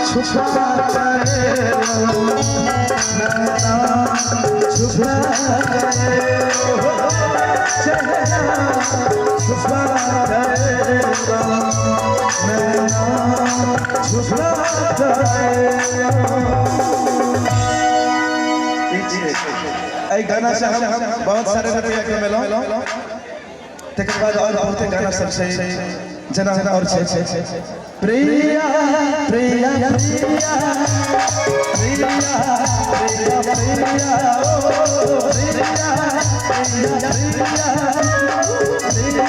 छुपा गए, नैना छुपा गए, चेहरा छुपा गए, नैना छुपा गए। एहि गाना से हम बहुत सारे रुपया कमेलहुँ। तकर बाद और बहुते गाना सब छै, जेना और छै प्रिया प्रिया प्रिया प्रिया प्रिया प्रिया ओ प्रिया प्रिया प्रिया प्रिया।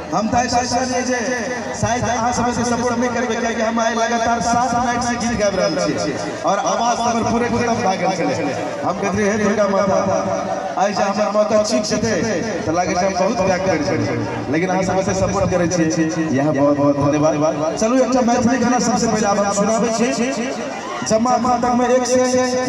हम तऽ ऐसा कहलियै जे शायद अहाँ सब से सपोर्ट नहि करबै, कियाकि हम आइ लगातार 7 नाइट से गीत गाबि रहल छी और आवाज तऽ हमर पूरे खत्म भए गेल छलै। हम कहलियै, हे दुर्गा माता, आइ जे हमर मौका चूकि जेतै तऽ लागै छै हम बहुत बैक करि जेबै, लेकिन अहाँ सब एते सपोर्ट करै छी, इएह बहुत बहुत धन्यवाद। चलू, एकटा मैथिली गाना सबसे पहिले आब हम सुनाबै छी। जम्मा तक में एक से